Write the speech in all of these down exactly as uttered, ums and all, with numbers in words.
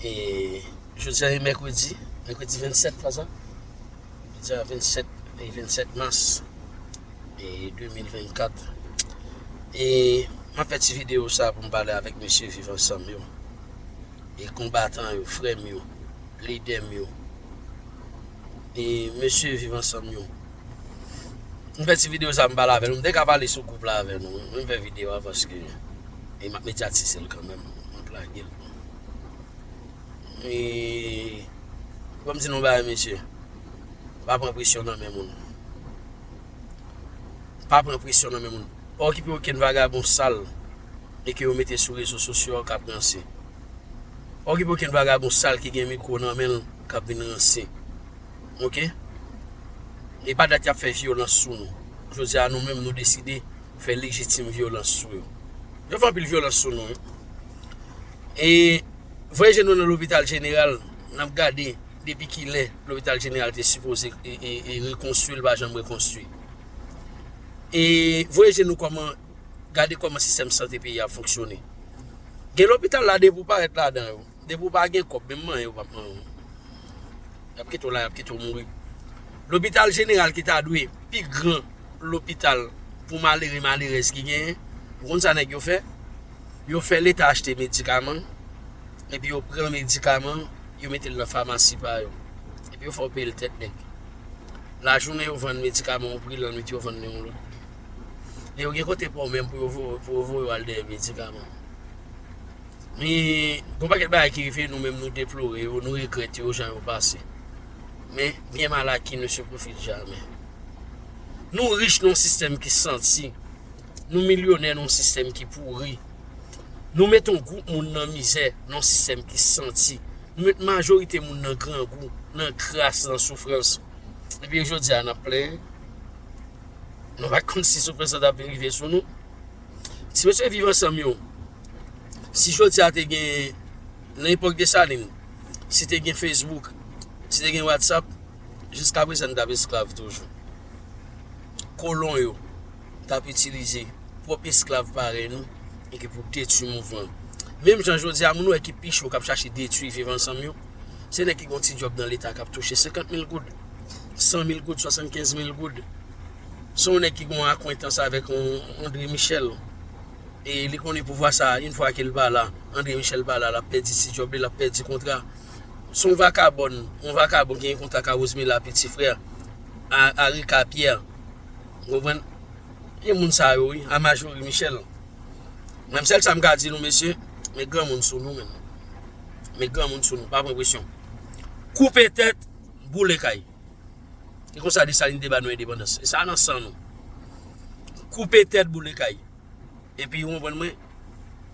E jodi a e mèkredi, mèkredi vennsèt, pa sa? Jodi a vennsèt, e vennsèt mas, e de mil vennkat. E m ap fè ti videyo sa pou m pale avèk mesye Viv Ansanm yo. E konbatan yo, frè m yo, lidè m yo. E mesye Viv Ansanm yo. M fè ti videyo sa m pale avè nou. M te ka pale sou gwoup la avè nou. M fè videyo a paske e m ap medyatize l kanmenm. M ap lage l. E, ban m di nou bagay, mesye. Pa pran presyon nan men moun. Pa pran presyon nan men moun. Pa okipe okenn vagabon sal e ke yo mete sou rezo sosyo a k ap ranse. Pa okipe okenn vagabon sal ki gen mikwo nan men l k ap vin ranse. Oke? E pa dat y ap fè vyolans sou nou. Jodi a, nou menm, nou deside fè lejitim vyolans sou yo. Yo fè anpil vyolans sou nou, wi. E voye je nou nan lopital jeneral, n ap gade depi kilè lopital jeneral te sipoze e, e, e rekonstwi, l pa janm rekonstwi. E voye je nou kòman, gade kòman sistèm sante peyi a ap fonksyone. Gen lopital la, depi w parèt ladan yo, depi w pa gen kòb, menm manyen yo p ap manyen w. Y ap kite w la, y ap kite w mouri. Lopital jeneral ki ta dwe pi gran lopital pou malere, malerèz ki genyen, ou konn sa nèg yo fè? Yo fè Leta achte medikaman, epi yo pran medikaman, yo mete l nan famasi pa yo. Epi yo fè w peye l tèt nèg. Lajounen yo vann medikaman yon pri, lannwit yo vann li yon lòt pri. E yo gen kote pa w menm pou yo vo-, pou yo voye w al dèyè medikaman. Men, gen yon pakèt bagay ki rive, nou menm nou deplore yo, nou regrèt yo, jan yo pase. Men, bien mal acquis ne se profite jamais. Nou rich nan yon sistèm ki santi. Nou milyonè nan yon sistèm ki pouri. Nou mete yon gwoup moun nan mizè, nan yon sistèm ki santi. Nou mete majorite moun nan grangou, nan kras, nan soufrans. Epi jodi a, n ap plenyen. Nou pa konn si soufrans la t ap vin rive sou nou. Ti mesye Viv Ansanm yo, si jodi a te gen, nan epòk Desalin, si te gen Facebook, si te gen WhatsApp, jiska prezan n t ap esklav toujou. Kolon yo t ap itilize pwòp esklav parèy nou e ki pou detwi mouvman. Menm jan jodi a, moun ou wè ki pi cho k ap chache detwi Viv Ansanm yo, se nèg ki gen yon ti djòb nan Leta k ap touche senkant mil goud, san mil goud, swasannkenz mil goud. Se yon nèg ki gen yon akwentans avèk yon André Michel. E li konnen pouvwa sa a, yon fwa ke l pa la, André Michel pa la, l ap pèdi ti djòb li, l ap pèdi kontra. Se yon vakabòn, yon vakabon ki gen kontak a Rosemila, piti frè a, a Rika Pierre. Ou konprann? E moun sa yo, wi, a Majorie Michel. Menm sèl sa m ka di nou, mesye, met granmoun sou nou, menm. Met granmoun sou nou, pa pran presyon. Koupe tèt, boule kay. E konsa Desalin te ba nou endepandans. E sa nan san nou. Koupe tèt, boule kay. Epi, ou konprann mwen?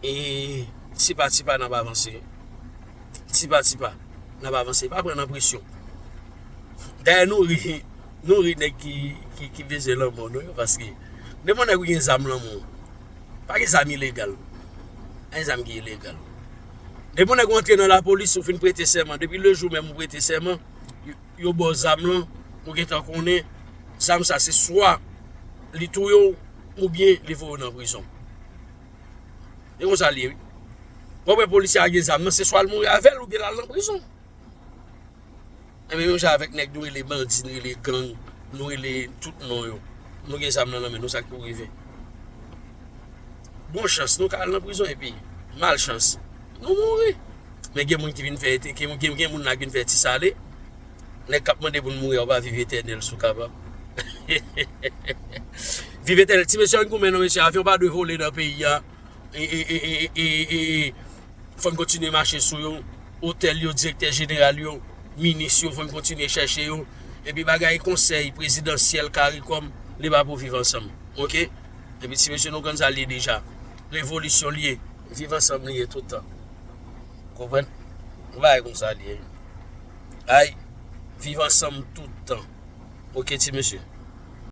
E tipa tipa n ap avanse. Tipa tipa n ap avanse. Pa pran nan presyon. Dayè, nou ri, nou ri nèg ki, ki, ki bezwen lanmò nou yo, paske depi yon nèg ou gen zam nan men w, pa gen zam ilegal. Pa gen zam ki ilegal. Depi yon nèg ou antre nan lapolis, ou fin prete sèman. Depi le jou menm ou prete sèman, yo, yo ba w zam lan, ou gentan konnen zam sa se swa li touye w, oubyen li voye w nan prizon. E konsa l ye, wi. W ap wè polisye a gen zam nan, se swa l mouri avè l oubyen l al nan prizon. Enben, menm jan avèk nèg nou rele bandi, nou rele gang, nou rele tout non yo. Nou gen zam nan nan men nou, sa k pou rive? Bon chans, nou ka al nan prizon, epi malchans, nou mouri. Men gen moun ki vin fè, gen, gen, gen moun la ki vin fè ti sale. Nèg k ap mande pou n mouri a, ou pa viv etènèl si w kapab. Viv etènèl. Ti mesye, ann goumen non, mesye. Avyon pa dwe vole nan peyi a. E, e, e, e, e, e, e, fò n kontinye mache sou yo. Otèl yo, direktè jeneral yo, minis yo, fò n kontinye chèche yo. Epi bagay konsèy prezidansyèl, CARICOM, li pa pou Viv Ansanm. Oke? Epi ti mesye, nou konn sa l ye deja. Revolisyon l ye. Viv Ansanm li ye tout tan. Konprann? Yon bagay konsa l ye. Ay, Viv Ansanm tout tan. Oke, ti mesye.